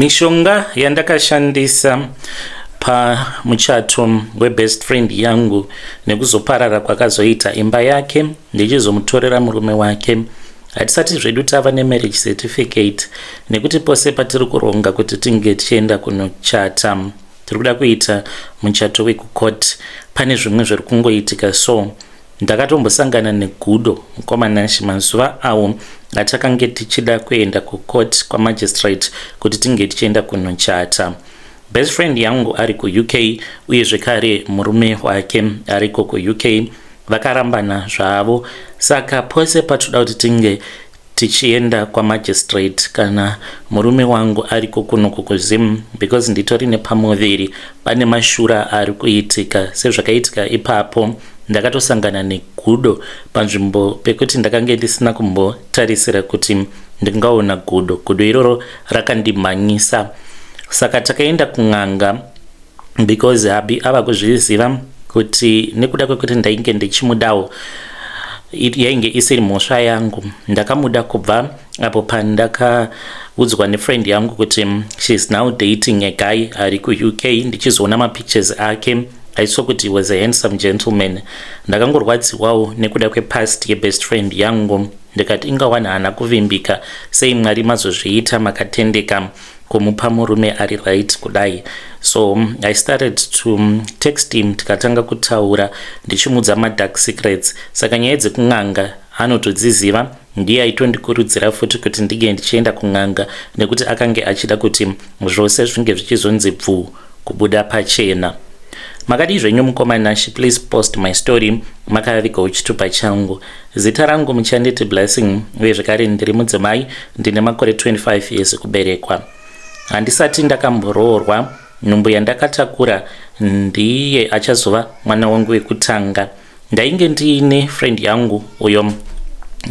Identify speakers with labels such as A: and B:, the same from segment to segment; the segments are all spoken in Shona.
A: Mishonga yandakashandisa pamuchato webest friend yangu nekuzoparara kwakazoita imba yake ndichizomutorera murume wake. Hatisati zvedu tava nemarriage certificate nekuti pose patiri kuronga kuti tinge tichienda kunochata tiri kuda kuita muchato wekucourt, pane zvimwe zviri kungoitika. So ndakatombosangana negudo, mukoma Nashi, mazuva awo atakange tichida kuenda kucourt kwamagistrate kuti tinge tichienda kunochata. Best friend yangu ari kuUK uye zvekare murume wake ariko kuUK, vakarambana zvavo. Saka pose patoda kuti tinge tichienda kwamagistrate kana murume wangu ariko kunoku kuZim, because nditori nepamuviri, pane mashura ari kuitika. Sezvakaitika ipapo, ndakatosangana negudo panzvimbo pekuti ndakange ndisina kumbotarisira kuti ndingaona gudo. Gudo iroro rakandimhanyisa. Saka takaenda kun'anga because hubby ava kuzviziva kuti nekuda kwekuti ndainge ndichimudawo, yainge isiri mhosva yangu. Ndakamuda kubva apo pandakaudzwa nefriend yangu kuti she is now dating a guy ari kuUK. Ndichizoona mapictures ake, I saw kuti he was a handsome gentleman. Ndakangorwadziwawo nekuda kwepast yebest friend yangu. Ndikati ingawana haana kuvimbika sei, Mwari mazozviita makatendeka kumupa murume ari right kudai. So I started to text him, tikatanga kutaura ndichimuudza madark secrets. Saka nyaya dzekun'anga anotodziziva, ndiye aitondikurudzira futi kuti ndinge ndichienda kun'anga nekuti akange achida kuti zvose zvinge zvichizonzi bvuu kubuda pachena. Makadii zvenyu, mukoma Nashi? Please post my story makavigawo chitupa changu. Zita rangu muchanditi Blessing uye zvekare ndiri mudzimai, ndine makore 25 years kuberekwa. Handisati ndakamboroorwa. Nhumbu yandakatakura ndiye achazova mwana wangu wekutanga. Ndainge ndiine friend yangu uyo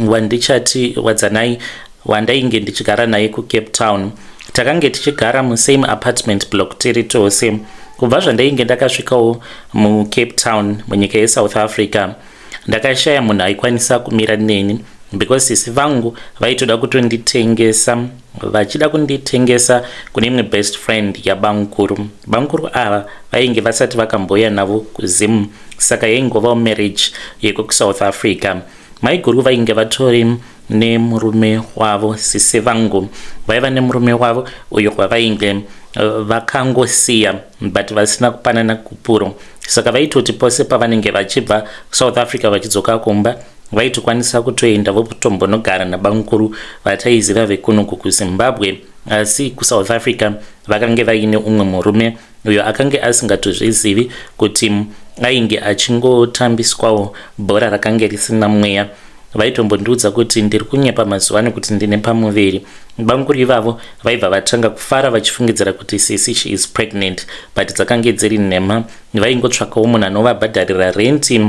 A: wandichati Wadzanai, wandainge ndichigara naye kuCape Town. Takange tichigara musame apartment block tiri tose. Kubva zvandainge ndakasvikawo muCape Town munyika yeSouth Africa, ndakashaya munhu aikwanisa kumira neni because sisi vangu vaitoda kutonditengesa, vachida kunditengesa kune imwe best friend yabankuru. Bankuru ava vainge vasati vakamboya navo kuZim, saka yaingovawo marriage yekuSouth Africa. Maiguru vainge vatori nemurume wavo, sisi vangu vaiva nemurume wavo uyo wavainge vakangosiya but vasina kupanana gupuro. Saka vaitoti pose pavanenge vachibva South Africa vachidzoka kumba, vaitokwanisa kutoenda votombonogara nabankuru vataiziva vekunoku kuZimbabwe. Asi kuSouth Africa vakange vaine umwe murume uyo akange asingatozvizivi kuti ainge achingotambiswawo bhora rakange risina mweya. Vaitombondiudza kuti ndiri kunyepa mazuva ano kuti ndine pamuviri. Bankuru ivavo vaibva vatanga kufara vachifungidzira kuti sisi she is pregnant, but dzakange dziri nhema. Vaingotsvakawo munhu anovabhadharira renti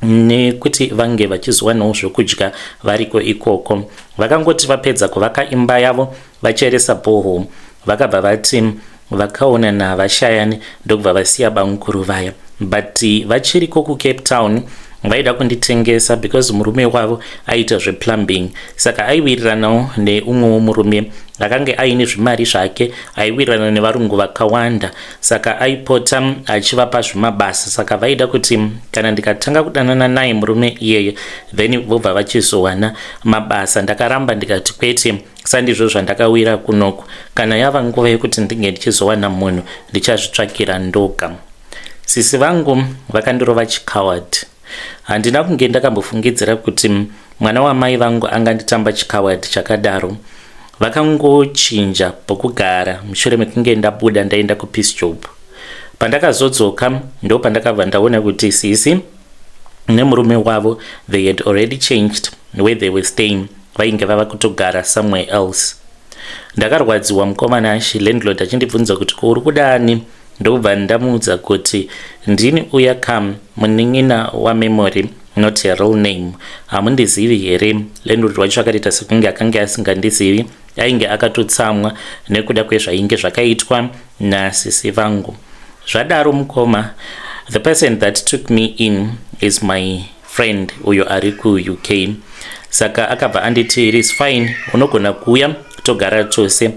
A: nekuti vange vachizowanawo zvokudya variko ikoko. Vakangoti vapedza kuvaka imba yavo, vacheresa borehole, vakabva vati vakaonana vashayani, ndokubva vasiya bankuru vaya. But vachiriko kuCape Town vaida kunditengesa because murume wavo aiita zveplumbing. Saka aiwiriranawo neumwewo murume akange aine zvimari zvake, aiwirirana nevarungu vakawanda, saka aipota achivapa zvimabasa. Saka vaida kuti kana ndikatanga kudanana naye murume iyeye, then vobva vachizowana mabasa. Ndakaramba, ndikati kwete, sandizvo zvandakawira kunoku. Kana yava nguva yekuti ndinge ndichizowana munhu, ndichazvitsvakira ndoga. Sisi vangu vakandirova chicoward. Handina kunge ndakambofungidzira kuti mwana wamai vangu anganditamba chicoward chakadaro. Vakangochinja pokugara mushure mekunge ndabuda ndaenda kupiece job. Pandakazodzoka ndo pandakabva ndaona kuti sisi nemurume wavo, they had already changed where they were staying. Vainge vava kutogara somewhere else. Ndakarwadziwa, mukoma Nashi. Landlord achindibvunza kuti ko uri kudani, ndobva ndamuudza kuti ndini uya kam munin'ina waMemory, not a real name, hamundizivi here? Landlord wacho akatoita sekunge akange asingandizivi. Ainge akatotsamwa nekuda kwezvainge zvakaitwa nasisi vangu. Zvadaro, mukoma, the person that took me in is my friend uyo ari kuUK. Saka akabva anditi it is fine, unogona kuuya togara tose.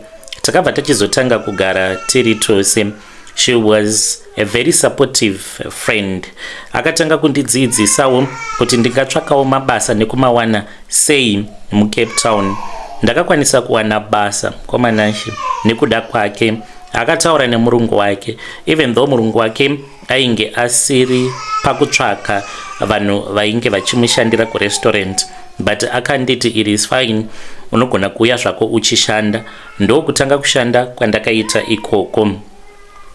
A: Takabva tachizotanga kugara tiri tose. She was a very supportive friend. Akatanga kundidzidzisawo kuti ndingatsvakawo mabasa nekumawana sei muCape Town. Ndakakwanisa kuwana basa kwaManashe nekuda kwake. Akataura nemurungu wake, even though murungu wake ainge asiri pakutsvaka vanhu vainge vachimushandira kurestaurant, but akanditi, "It is fine, unogona kuuya zvako uchishanda." Ndokutanga kushanda kwandakaita ikoko.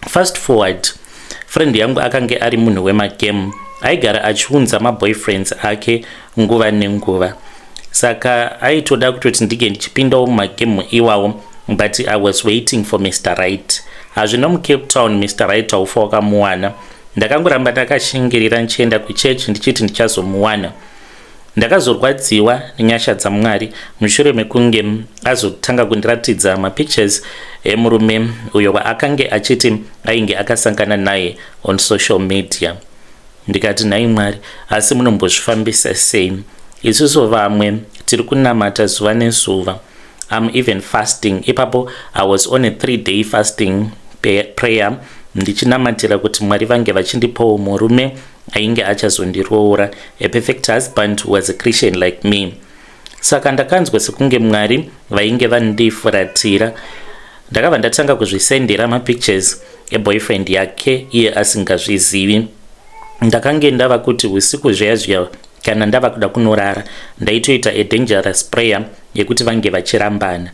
A: Fast forward, friend yangu akange ari munhu wemagame. Aigara achiunza maboyfriends ake nguva nenguva, saka aitoda kutoti ndinge ndichipindawo mumagame iwawo, but I was waiting for Mr Right. Hazvino muCape Town Mr Right haufa wakamuwana. Ndakangoramba ndakashingirira ndichienda kuchechi ndichiti ndichazomuwana. Ndakazorwadziwa nenyasha dzaMwari mushure mekunge azotanga kundiratidza mapictures emurume uyo waakange achiti ainge akasangana naye on social media. Ndikati, "Nhai Mwari, asi munombozvifambisa sei? Isusu vamwe tiri kunamata zuva nezuva." I'm even fasting. Ipapo I was on a 3 day fasting prayer, ndichinamatira kuti Mwari vange vachindipawo murume ainge achazondiroora, a perfect husband who was a Christian like me. Saka ndakanzwa sekunge Mwari vainge vandifuratira. Ndakabva ndatanga kuzvisendera mapictures eboyfriend yake iye asingazvizivi. Ndakange ndava kuti usiku zviya zviya kana ndava kuda kunorara, ndaitoita a dangerous prayer yekuti vange vachirambana.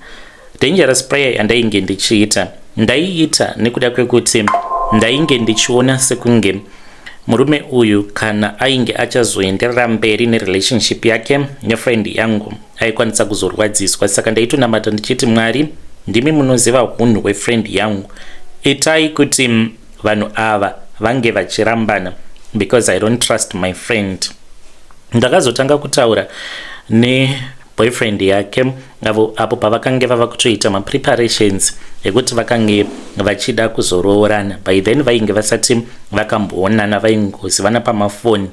A: Dangerous prayer yandainge ndichiita, ndaiita nekuda kwekuti ndainge ndichiona sekunge murume uyu kana ainge achazoenderera mberi nerelationship yake nefriend yangu, aikwanisa kuzorwadziswa. Saka ndaitonamata ndichiti, "Mwari, ndimi munoziva unhu hwefriend yangu. Itai kuti vanhu ava vange vachirambana because I don't trust my friend." Ndakazotanga kutaura neboyfriend yake avo apo pavakange vava kutoita mapreparations ekuti vakange vachida kuzoroorana. By then vainge vasati vakamboonana, vaingozivana pamafoni.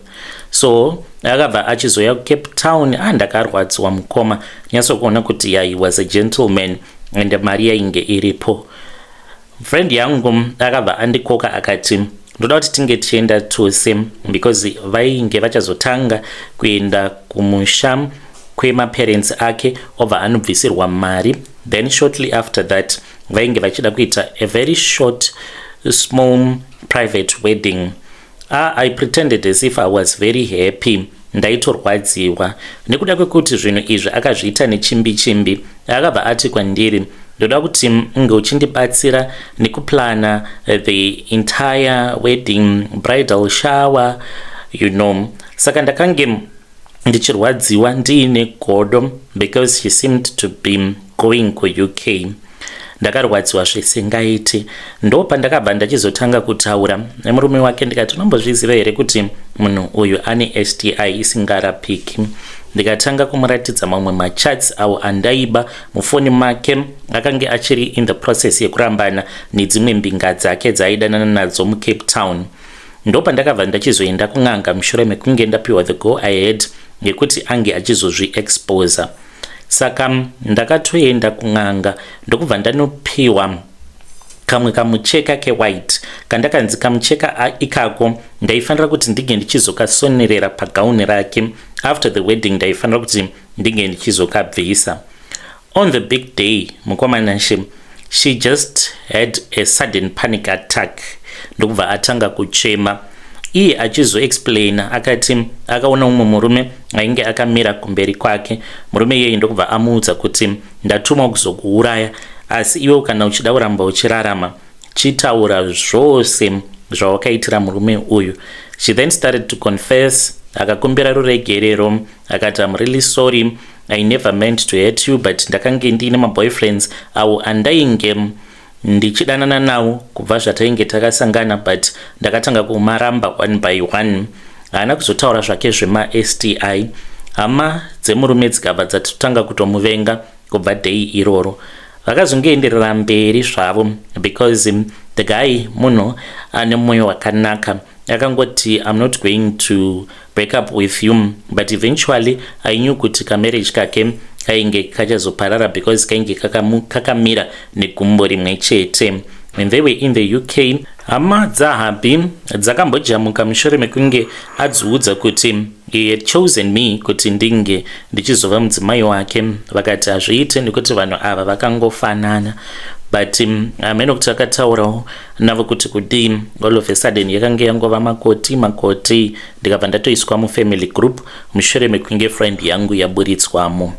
A: So akabva achizoya kuCape Town. Ah, ndakarwadziwa mukoma, nyatsokuona kuti yeah, he was a gentleman and mari yainge iripo. Friend yangu akabva andikoka akati, "Ndoda kuti tinge tichienda tose," because vainge vachazotanga kuenda kumusha kwemaparents ake, obva anobvisirwa mari. Then shortly after that vainge vachida kuita a very short, small private wedding. Ah, I pretended as if I was very happy. Ndaitorwadziwa nekuda kwekuti zvinhu izvi akazviita nechimbi chimbi. Akabva ati kwandiri, "Ndoda kuti unge uchindibatsira nekuplana the entire wedding, bridal shower. Saka ndakange ndichirwadziwa ndiine godo because she seemed to be going kuUK. Ndakarwadziwa zvisingaiti. Ndo pandakabva ndachizotanga kutaura nemurume wake, ndikati, "Unombozviziva here kuti munhu uyu ane STI isingarapiki?" Ndikatanga kumuratidza mamwe machats awo andaiba mufoni make. Akange achiri in the process yekurambana nedzimwe mbinga dzake dzaaidanana nadzo muCape Town. Ndo pandakabva ndachizoenda kun'anga mushure mekunge ndapiwa the go ahead yekuti ange achizozviexposa. Saka ndakatoenda kun'anga, ndokubva ndanopiwa kamwe kamucheka kewhite kandakanzi kamucheka ikako ndaifanira kuti ndinge ndichizokasonerera pagauni rake. After the wedding ndaifanira kuti ndinge ndichizokabvisa. On the big day, mukomanashe, she just had a sudden panic attack, ndokubva atanga kuchema. Iye achizoexplaina akati akaona mumwe murume ainge akamira kumberi kwake. Murume iyeye ndokubva amuudza kuti, "Ndatumwa kuzokuuraya, asi iwe kana uchida kuramba uchirarama, chitaura zvose zvawakaitira murume uyu." She then started to confess. Akakumbira ruregerero akati, "I'm really sorry. I never meant to hurt you, but ndakange ndiine maboyfriends awo andainge ndichidanana nawo kubva zvatainge takasangana, but ndakatanga kumaramba one by one." Haana kuzotaura zvake zvemaSTI. Hama dzemurume dzikabva dzatotanga kutomuvenga kubva day iroro. Vakazongoenderera mberi zvavo because the guy munhu ane mwoyo wakanaka. Akangoti, "I'm not going to break up with you," but eventually I knew kuti kamarriage kake Kainge kachazoparara because kainge kakamira negumbo rimwe chete. When they were in the UK, hama dzahubby dzakambojamuka mushure mekunge adziudza kuti he had chosen me kuti ndinge ndichizova mudzimai wake. Vakati hazviite nekuti vanhu ava vakangofanana, but hameno kuti akataurawo navo kuti kudii. All of a sudden yakanga yangova makoti makoti, ndikabva ndatoiswa mufamily group mushure mekunge friend yangu yaburitswamo.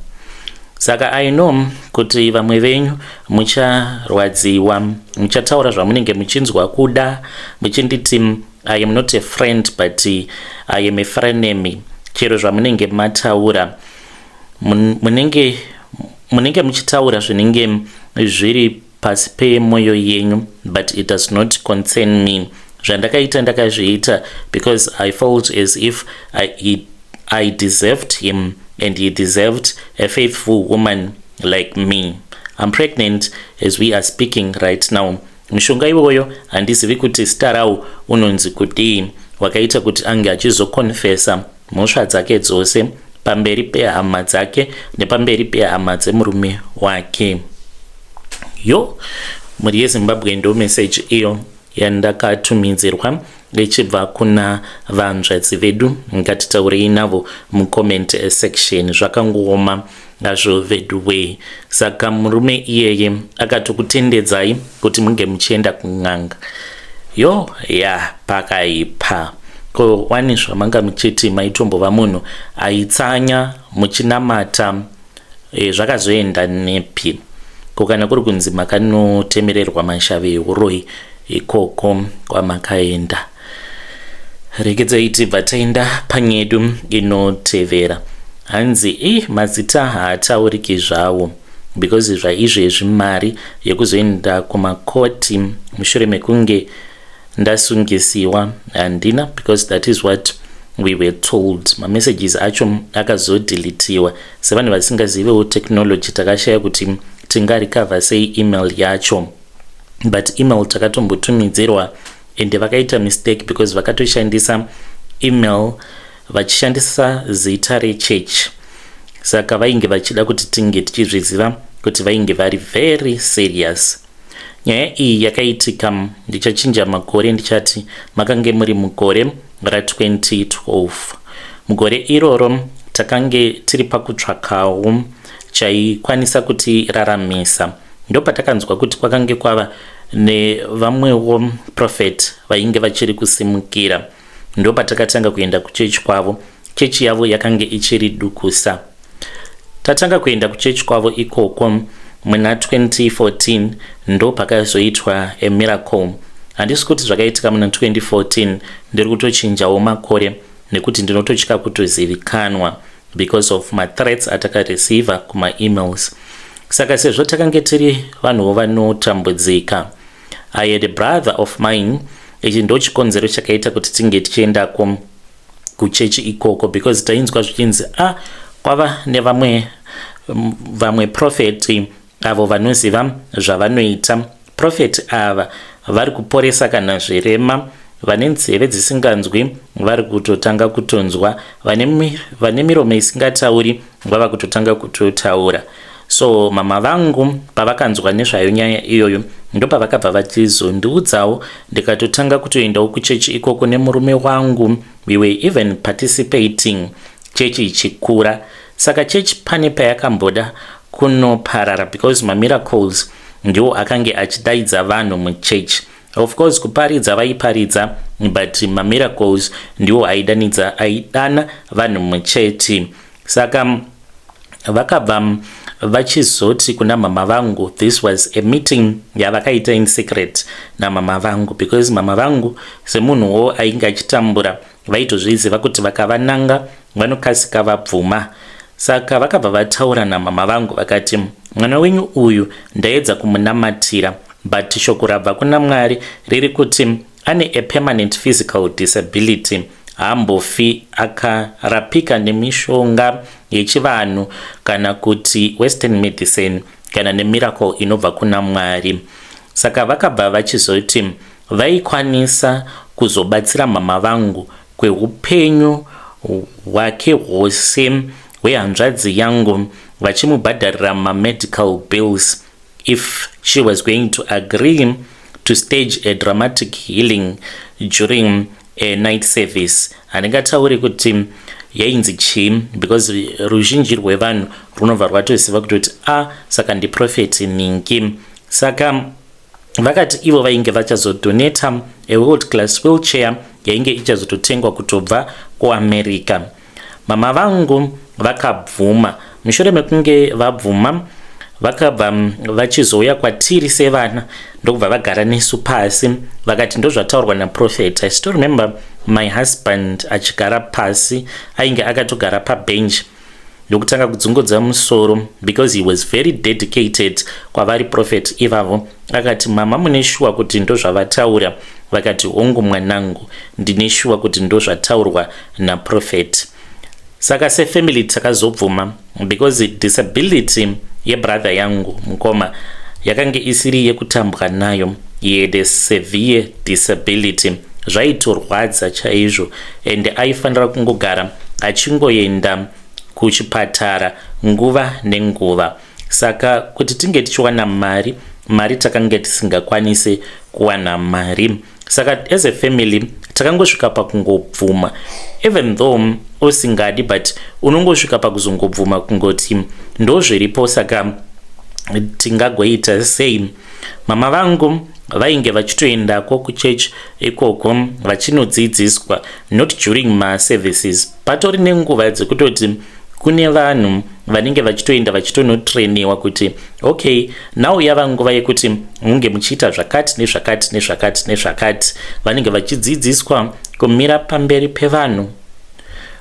A: Saka I know kuti vamwe venyu mucharwadziwa, muchataura zvamunenge muchinzwa kuda, muchinditi I am not a friend but I am a frenemy. Chero zvamunenge mataura, munenge muchitaura zvinenge zviri pasi pemwoyo yenyu, but it does not concern me. Zvandakaita ndakazviita because I felt as if I deserved him and he deserved a faithful woman like me. I'm pregnant as we are speaking right now. Mushonga iwoyo handizivi kuti zita rawo unonzi kudii, wakaita kuti ange achizokonfesa mhosva dzake dzose pamberi pehama dzake nepamberi pehama dzemurume wake. Yo, mhuri yeZimbabwe, ndo meseji iyo yandakatumidzirwa ichibva kuna vanzvadzi vedu. Ngatitaurei navo mucomment section. Zvakangooma nazvo vedu wee. Saka murume iyeye akatokutendedzai kuti munge muchienda kun'anga. Yo ya, pakaipa. Ko wani zvamanga muchiti maitombova munhu aitsanya muchinamata, zvakazoenda nepi? Ko kana kuri kunzi makanotemererwa mashavi euroi ikoko kwamakaenda? Regedzai tibva taenda panyedu inotevera. Hanzi i mazita haatauriki zvawo because zvaizvezvi mari yekuzoenda kumakoti mushure mekunge ndasungisiwa handina, because that is what we were told. Mamessages acho akazodhilitiwa. Sevanhu vasingazivewo technology, takashaya kuti tingarecover sei email yacho, but email takatombotumidzirwa ende vakaita mistake because vakatoshandisa email vachishandisa zita rechurch. Saka vainge vachida kuti tinge tichizviziva kuti vainge vari very serious. Nyaya iyi yakaitika, ndichachinja makore, ndichati makange muri mugore ra2012. Mugore iroro takange tiri pakutsvakawo chaikwanisa kutiraramisa. Ndopatakanzwa kuti kwakange kwava nevamwewo prophet vainge vachiri kusimukira. Ndopatakatanga kuenda kuchechi kwavo. Chechi yavo yakange ichiri dukusa. Tatanga kuenda kuchechi kwavo ikoko muna 2014, ndo pakazoitwa amiracle. Handisi kuti zvakaitika muna 2014, ndiri kutochinjawo makore nekuti ndinototya kutozivikanwa because of mathreats atakareceiva kumaemails. Saka sezvo takange tiri vanhuwo vanotambudzika, I had a brother of mine. Ichi ndo chikonzero chakaita kuti tinge tichiendako kuchechi ikoko, because tainzwa zvichinzi a ah, kwava nevamwe vamwe profeti avo vanoziva zvavanoita. Profeti ava vari kuporesa kana zvirema, vane nzeve dzisinganzwi vari kutotanga kutonzwa, vane miromo isingatauri vava kutotanga kutotaura. So mama vangu pavakanzwa nezvayo nyaya iyoyo, ndopavakabva vachizondiudzawo, ndikatotanga kutoendawo kuchechi ikoko nemurume wangu. We were even participating chechi ichikura. Saka chechi pane payakamboda kunoparara because mamiracles ndiwo akange achidaidza vanhu muchechi. Of course kuparidza vaiparidza, but mamiracles ndiwo aidanidza, aidana vanhu muchechi. Saka vakabva vachizoti kuna mama vangu, this was a meeting yavakaita in secret namama vangu, because mama vangu semunhuwo ainge achitambura vaitozviziva kuti vakavananga vanokasika vabvuma. Saka vakabva vataura namama vangu vakati, "Mwana wenyu uyu ndaedza kumunamatira, but shoko rabva kuna Mwari riri kuti ane a permanent physical disability. Haambofi akarapika nemishonga yechivanhu kana kuti western medicine kana nemiracle inobva kuna Mwari." Saka vakabva vachizoti vaikwanisa kuzobatsira mama vangu kweupenyu hwake hwose hwehanzvadzi yangu. Vachimubhadharira mamedical bills if she was going to agree to stage a dramatic healing during a night service. Handingatauri kuti yainzi chii because ruzhinji rwevanhu runobva rwatoziva kutoti a ah, saka ndiprophet ningi. Saka vakati ivo vainge vachazodonata a world class wheelchair yainge ichazototengwa kutobva kuAmerica. Mama vangu vakabvuma. Mushure mekunge vabvuma, vakabva vachizouya kwatiri sevana, ndokubva vagara nesu pasi, vakati ndozvataurwa naprophet. I still remember my husband achigara pasi, ainge akatogara pabench, ndokutanga kudzungudza musoro because he was very dedicated kwavari prophet ivavo. Akati, "Mama, mune shuwa kuti ndozvavataura?" Vakati, "Hongu mwanangu, ndine shuwa kuti ndozvataurwa naprophet." Saka sefamily takazobvuma because disability yebrother yangu, mukoma, yakange isiri yekutambwa nayo. He had a severe disability, zvaitorwadza chaizvo, and aifanira kungogara achingoenda kuchipatara nguva nenguva. Saka kuti tinge tichiwana mari, mari takange tisingakwanisi kuwana mari. Saka as a family takangosvika pakungobvuma, even though usingadi, but unongosvika pakuzongobvuma kungoti ndozviripo, saka tingagoita sei? Mama vangu vainge vachitoendako kuchechi ikoko vachinodzidziswa, not during maservices. Patori nenguva dzekutoti kune vanhu vanenge vachitoenda vachitonotrainiwa kuti okay, now yava nguva yekuti munge muchiita zvakati nezvakati nezvakati nezvakati. Vanenge vachidzidziswa kumira pamberi pevanhu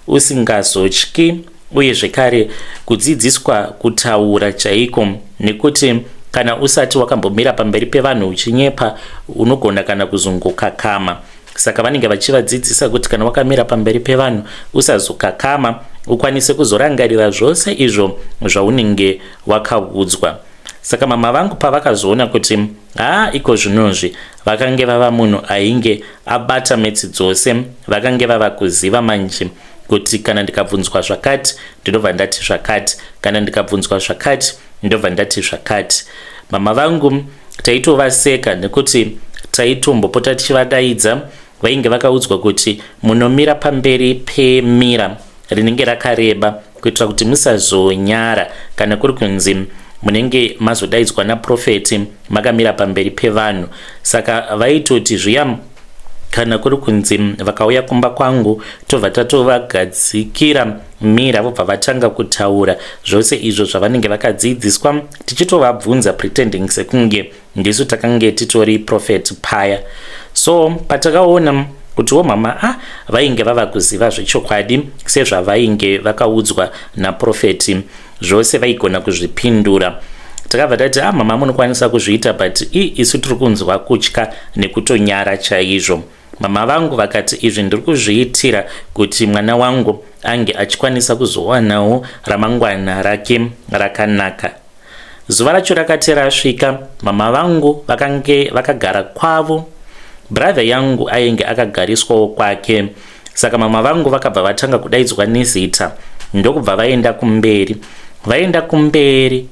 A: usingazotyi, uye zvekare kudzidziswa kutaura chaiko, nekuti kana usati wakambomira pamberi pevanhu uchinyepa, unogona kana kuzongokakama. Saka vanenge vachivadzidzisa kuti kana wakamira pamberi pevanhu usazokakama, ukwanise kuzorangarira zvose izvo zvaunenge wakaudzwa. Saka mama vangu pavakazoona kuti haa, iko zvinozvi vakange vava munhu ainge abata metsi dzose, vakange vava kuziva manje kuti kana ndikabvunzwa zvakati ndinobva ndati zvakati, kana ndikabvunzwa zvakati ndobva ndati zvakati. Mama vangu taitovaseka nekuti taitombopota tichivadaidza. Vainge vakaudzwa kuti munomira pamberi pemirror rinenge rakareba kuitira kuti musazonyara kana kuri kunzi munenge mazodaidzwa naprophet makamira pamberi pevanhu. Saka vaitoti zviya kana kuri kunzi vakauya kumba kwangu, tobva tatovagadzikira mirror, vobva vatanga kutaura zvose izvo zvavanenge vakadzidziswa, tichitovabvunza, pretending sekunge ndisu takange titori prophet paya. So patakaona kutiwo mama a ah, vainge vava kuziva zvechokwadi sezvavainge vakaudzwa naprophet zvose, vaigona kuzvipindura, takabva tati, "A ah, mama, munokwanisa kuzviita, but i isu tiri kunzwa kutya nekutonyara chaizvo." Mama vangu vakati, "Izvi ndiri kuzviitira kuti mwana wangu ange achikwanisa kuzowanawo ramangwana rake rakanaka." Zuva racho rakati rasvika, mama vangu vakange vakagara kwavo, brother yangu ainge akagariswawo kwake. Saka mama vangu vakabva vatanga kudaidzwa nezita, ndokubva vaenda kumberi. Vaenda kumberi,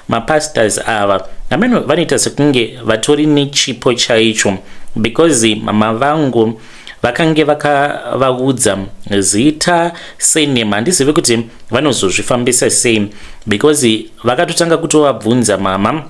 A: mapastors ava ameno vanoita sekunge vatori nechipo chaicho, because mama vangu vakange vakavaudza zita, surname. Handizivi kuti vanozozvifambisa sei, because vakatotanga kutovabvunza mama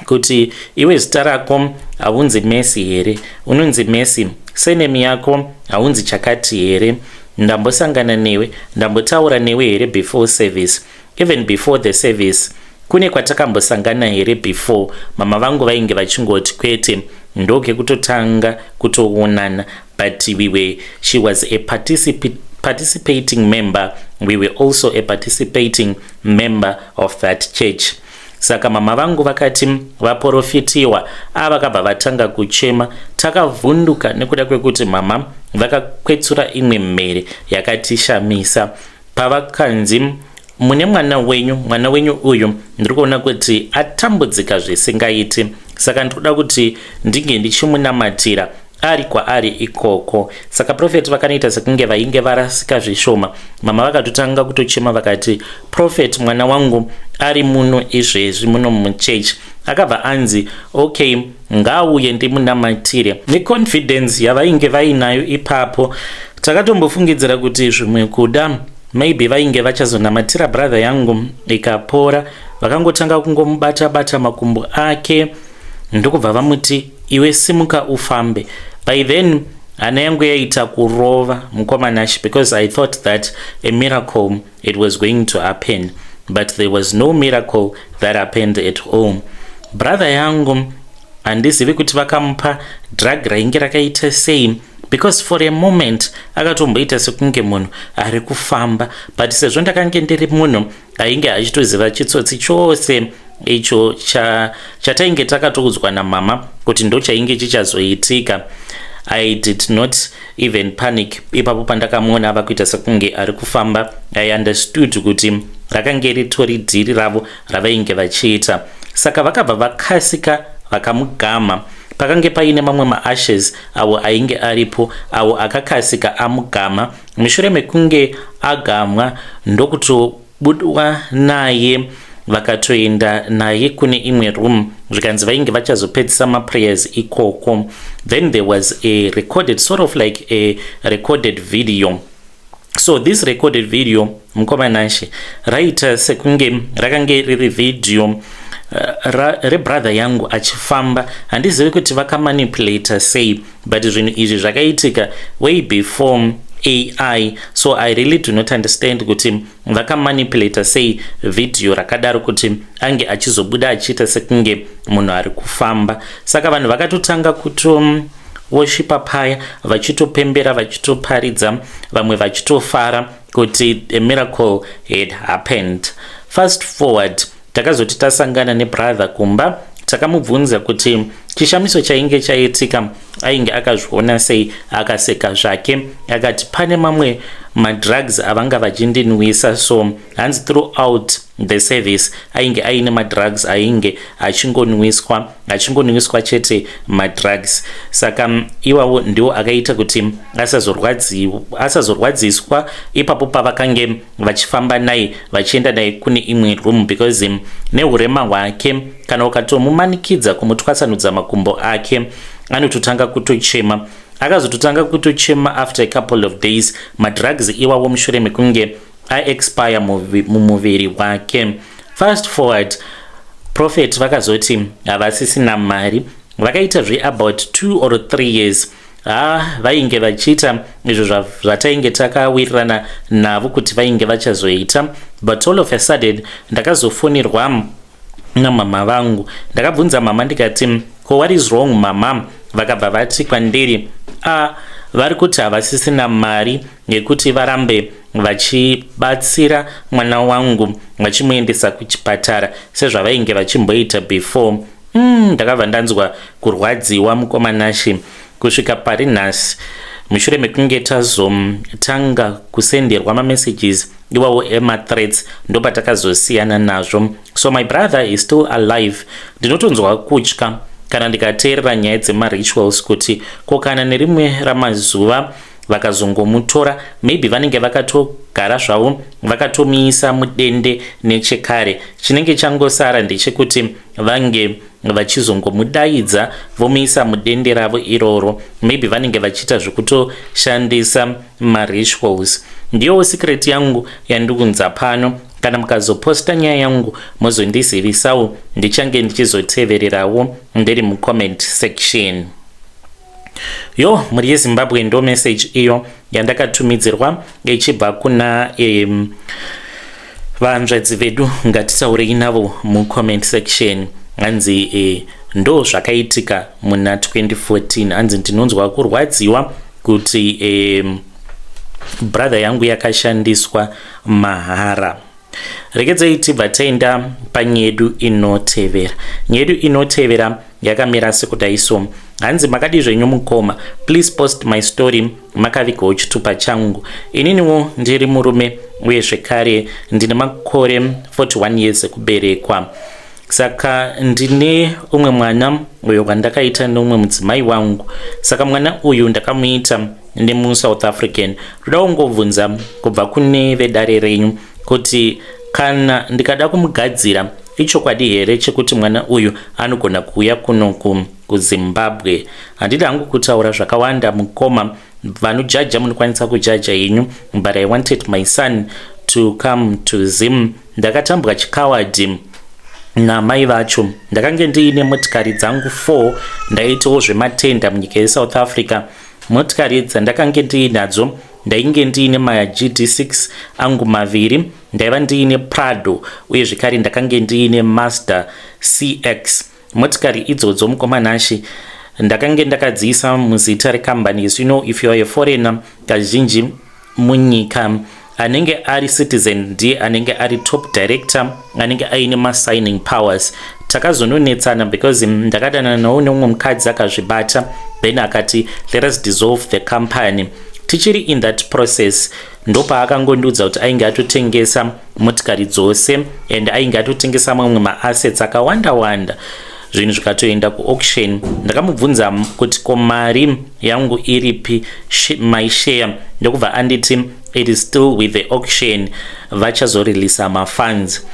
A: kuti, "Iwe, zita rako haunzi Messi here? Unonzi Messi. Surname yako haunzi chakati here? Ndambosangana newe, ndambotaura newe here before service? Even before the service, kune kwatakambosangana here before?" Mama vangu vainge vachingoti kwete, ndokekutotanga kutoonana, but we were she was a participating member, we were also a participating member of that church. Saka mama vangu vakati vaprofitiwa avakabva vatanga kuchema. Takavhunduka nekuda kwekuti mama vakakwetsura imwe mhere yakatishamisa pavakanzi, "Mune mwana wenyu, mwana wenyu uyu ndiri kuona kuti atambudzika zvisingaiti, saka ndinoda kuti ndinge ndichimunamatira Ari kwaari ikoko. Saka prophet vakanoita sekunge vainge varasika zvishoma. Mama vakatotanga kutochema vakati, "Prophet, mwana wangu ari muno izvezvi, muno muchechi." Akabva anzi, "Okay, ngauye ndimunamatire." Neconfidence yavainge vainayo ipapo, takatombofungidzira kuti zvimwe kuda maybe vainge vachazonamatira brother yangu ikapora. Vakangotanga kungomubata bata makumbo ake, ndokubva vamuti, "Iwe, simuka ufambe." By then hana yangu yaita kurova, mukoma Nash, because I thought that a miracle, it was going to happen, but there was no miracle that happened at all. Brother yangu, handizivi kuti vakamupa drug rainge rakaita sei, because for a moment akatomboita sekunge munhu ari kufamba. But sezvo ndakange ndiri munhu ainge achitoziva chitsotsi chose icho chatainge takatoudzwa namama kuti ndo chainge chichazoitika, I did not even panic ipapo. Pandakamuona ava kuita sekunge ari kufamba, I understood kuti rakange ritori dhiri ravo ravainge vachiita. Saka vakabva vakasika vakamugama. Pakange paine mamwe maashes awo ainge aripo, awo akakasika amugama. Mushure mekunge agamwa, ndokutobudwa naye, vakatoenda naye kune imwe room, zvikanzi vainge vachazopedzisa maprayers ikoko. Then there was a recorded, sort of like a recorded video. So this recorded video, mukoma Nashe, raita sekunge rakange riri video rebrother yangu achifamba. Handizivi kuti vakamanipulata sei, but zvinhu izvi zvakaitika way before AI, so I really do not understand kuti vakamanipulata sei vhidhiyo rakadaro kuti ange achizobuda achiita sekunge munhu ari kufamba. Saka vanhu vakatotanga kutoworshipa paya, vachitopembera, vachitoparidza, vamwe vachitofara kuti a miracle had happened. Fast forward, takazoti tasangana nebrother kumba, takamubvunza kuti chishamiso chainge chaitika ainge akazviona sei. Akaseka zvake, akati pane mamwe madrugs avanga vachindinwisa. So hanzi throughout the service ainge aine madrugs ainge achingonwiswa, achingonwiswa chete madrugs. Saka iwawo ndiwo akaita kuti asazorwadziswa ipapo pavakange vachifamba naye, vachienda naye kune imwe room, because neurema hwake, kana ukatomumanikidza kumutwasanudza makumbo ake, anototanga kutochema. Akazototanga kutochema after a couple of days, madrugs iwawo mushure mekunge aexpire mumuviri wake. Fast forward, prophet vakazoti havasisina mari. Vakaita zveabout 2 or 3 years. Ha, vainge vachiita izvo zvatainge takawirirana navo kuti vainge vachazoita. But all of a sudden ndakazofonirwa namama vangu. Ndakabvunza mama ndikati, "Ko, what is wrong, mama?" Vakabva vati kwandiri, "A, vari kuti havasisina mari yekuti varambe vachibatsira mwana wangu, vachimuendesa kuchipatara sezvavainge vachimboita before." Ndakabva ndanzwa kurwadziwa, mukoma Nashi, kusvika pari nhasi. Mushure mekunge tazotanga kusenderwa mamessages iwawo emathreats, ndopatakazosiyana nazvo. So my brother is still alive. Ndinotonzwa kutya kana ndikateerera nyaya dzemarituals, kuti ko kana nerimwe ramazuva vakazongomutora, maybe vanenge vakatogara zvavo, vakatomuisa mudende nechekare. Chinenge changosara ndechekuti vange vachizongomudaidza, vomuisa mudende ravo iroro. Maybe vanenge vachiita zvekutoshandisa marituals. Ndiyowo secret yangu yandikunza pano. Kana mukazoposta nyaya yangu, mozondizivisawo, ndichange ndichizotevererawo ndiri mucomment section. Yo, mhuri yeZimbabwe, ndo message iyo yandakatumidzirwa ichibva kuna vanzvadzi vedu. Ngatitaurei navo mucomment section. Hanzi ndo zvakaitika muna 2014. Hanzi ndinonzwa kurwadziwa kuti brother yangu yakashandiswa mahara. Regedzei tibva taenda panyedu inotevera. Nyedu inotevera yakamira sekudai so. Hanzi, "Makadi zvenyu mukoma? Please post my story makavigawo chitupa changu. Ininiwo ndiri murume, uye zvekare ndine makore 41 years ekuberekwa. Saka ndine umwe mwana uyo wandakaita neumwe mudzimai wangu. Saka mwana uyu ndakamuita nemuSouth African. Ndoda kungobvunza kubva kune vedare renyu kuti kana ndikada kumugadzira, ichokwadi here chekuti mwana uyu anogona kuuya kunoku kuZimbabwe? Handidi hangu kutaura zvakawanda, mukoma. Vanojaja munokwanisa kujaja henyu, but I wanted my son to come to Zim. Ndakatambwa chikawadhi namai vacho. Ndakange ndiine motikari dzangu 4. Ndaitawo zvematenda munyika yeSouth Africa. Motikari dzandakange ndiinadzo, ndainge ndiine maGD6 angu maviri, ndaiva ndiine Prado, uye zvekare ndakange ndiine Mazda CX. Motikari idzodzo, mukoma Nashe, ndakange ndakadziisa muzita rekambani. As you know, if you are a foreigner, kazhinji munyika anenge ari citizen ndiye anenge ari top director, anenge aine masigning powers. Takazononetsana because ndakadanana nawo neumwe mukadzi akazvibata, then akati, "Let us dissolve the company." Tichiri in that process, ndopaakangondiudza kuti ainge atotengesa motikari dzose and ainge atotengesa mamwe maassets akawanda wanda, zvinhu zvikatoenda kuauction. Ndakamubvunza kuti ko mari yangu iripi, my share? Ndokubva anditi it is still with the auction, vachazoreleasa mafunds.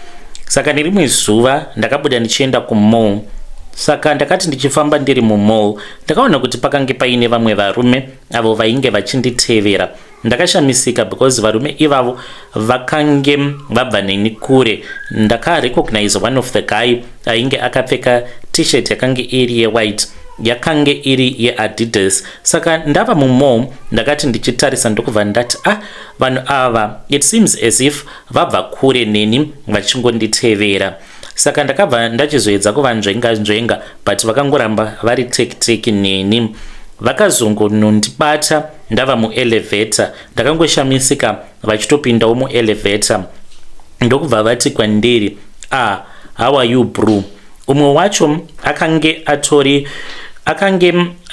A: Saka nerimwe zuva ndakabuda ndichienda kumall. Saka ndakati ndichifamba ndiri mumall, ndakaona kuti pakange paine vamwe varume avo vainge vachinditevera. Ndakashamisika because varume ivavo vakange vabva neni kure. Ndakarecognize one of the guy ainge akapfeka T-shirt yakange iri yewhite, yakange iri yeAdidas. Saka ndava mumall, ndakati ndichitarisa, ndokubva ndati, "Ah, vanhu ava, it seems as if vabva kure neni vachingonditevera." Saka ndakabva ndachizoedza kuvanzvenga nzvenga, but vakangoramba vari tekiteki neni. Vakazongonondibata ndava muelevator. Ndakangoshamisika vachitopindawo muelevator, ndokubva vati kwandiri, "Ah, how are you, bro?" Umwe wacho akange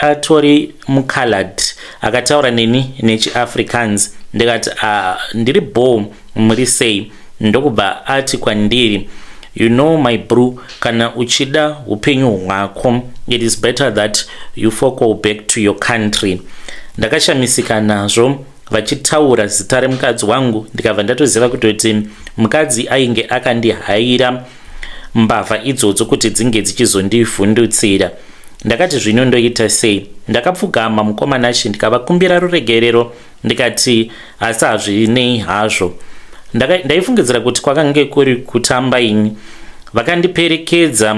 A: atori mucolored, akataura neni nechiAfrikaans. Ndikati, "Ah, ndiri bo, muri sei?" Ndokubva ati kwandiri, "You know, my bro, kana uchida upenyu hwako, it is better that you foko back to your country." Ndakashamisika nazvo vachitaura zita remukadzi wangu. Ndikabva ndatoziva kutoti mukadzi ainge akandihaira mbavha idzodzo kuti dzinge dzichizondivhundutsira. Ndakati, "Zvino ndoita sei?" Ndakapfugama, mukoma Nashe, ndikavakumbira ruregerero. Ndikati, "Asi hazvinei hazvo." Ndaifungidzira kuti kwakange kuri kutamba ini. Vakandiperekedza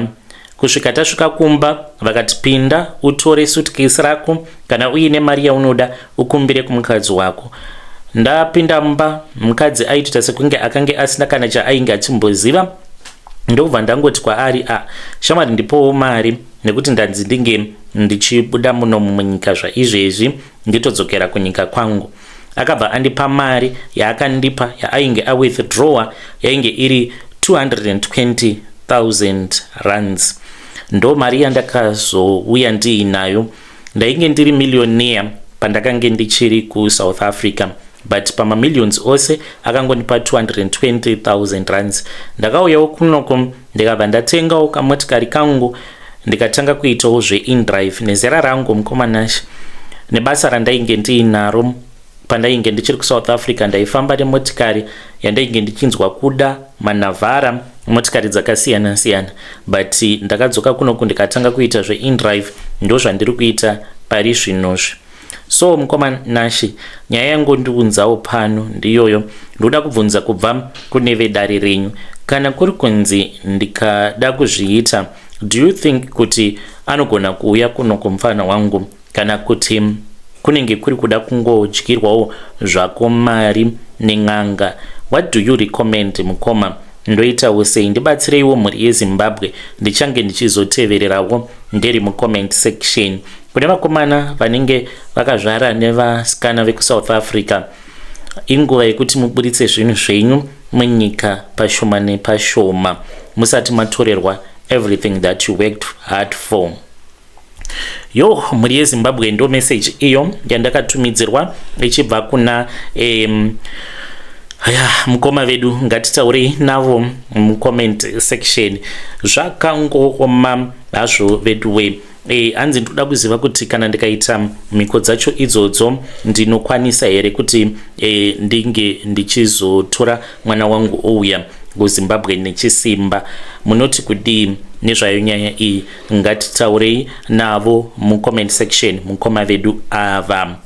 A: kusvika tasvika kumba. Vakati, "Pinda utore suitcase rako. Kana uine mari yaunoda, ukumbire kumukadzi wako." Ndapinda mumba, mukadzi aitoita sekunge akange asina kana chaainge achimboziva. Ndokubva ndangoti kwaari, "A shamwari, ndipowo mari nekuti ndanzi ndinge ndichibuda muno munyika zvaizvezvi, nditodzokera kunyika kwangu." Akabva andipa mari. Yaakandipa, yaainge awithdrawa, yainge iri 220 000 rands. Ndo mari yandakazouya ndiinayo. Ndainge ndiri millionaire pandakange ndichiri kuSouth Africa, but pamamillions ose akangondipa 220 000 rands. Ndakauyawo kunoko, ndikabva ndatengawo kamotikari kangu, ndikatanga kuitawo zveindrive. Nezera rangu, mukoma Nashe, nebasa randainge ndiinaro pandainge ndichiri kuSouth Africa, ndaifamba nemotikari yandainge ndichinzwa kuda, maNavara, motikari dzakasiyana siyana. But ndakadzoka kunoku, ndikatanga kuita zveindrive. Ndo zvandiri kuita pari zvinozvi. So mukoma Nashe, nyaya yangondiunzawo pano ndiyoyo. Ndoda kubvunza kubva kune vedare renyu, kana kuri kunzi ndikada kuzviita, do you think kuti anogona kuuya kuno kumufana wangu, kana kuti kunenge kuri kuda kungodyirwawo zvako mari nen'anga? What do you recommend, mukoma? Ndoitawo sei? Ndibatsireiwo, mhuri yeZimbabwe. Ndichange ndichizotevererawo ndiri mucomment section. Kune vakomana vanenge vakazvara nevasikana vekuSouth Africa, inguva yekuti muburitse zvinhu zvenyu munyika pashoma nepashoma, musati matorerwa everything that you worked hard for. Yo, mhuri yeZimbabwe, ndo message iyo yandakatumidzirwa ichibva kuna Aya, mukoma vedu, ngatitaurei navo mucomment section. Zvakangooma hazvo veduwe. Hanzi ndoda kuziva kuti kana ndikaita mhiko dzacho idzodzo, ndinokwanisa here kuti ndinge ndichizotora mwana wangu ouya kuZimbabwe nechisimba? Munoti kudii nezvayo nyaya iyi? Ngatitaurei navo mucomment section, mukoma vedu ava.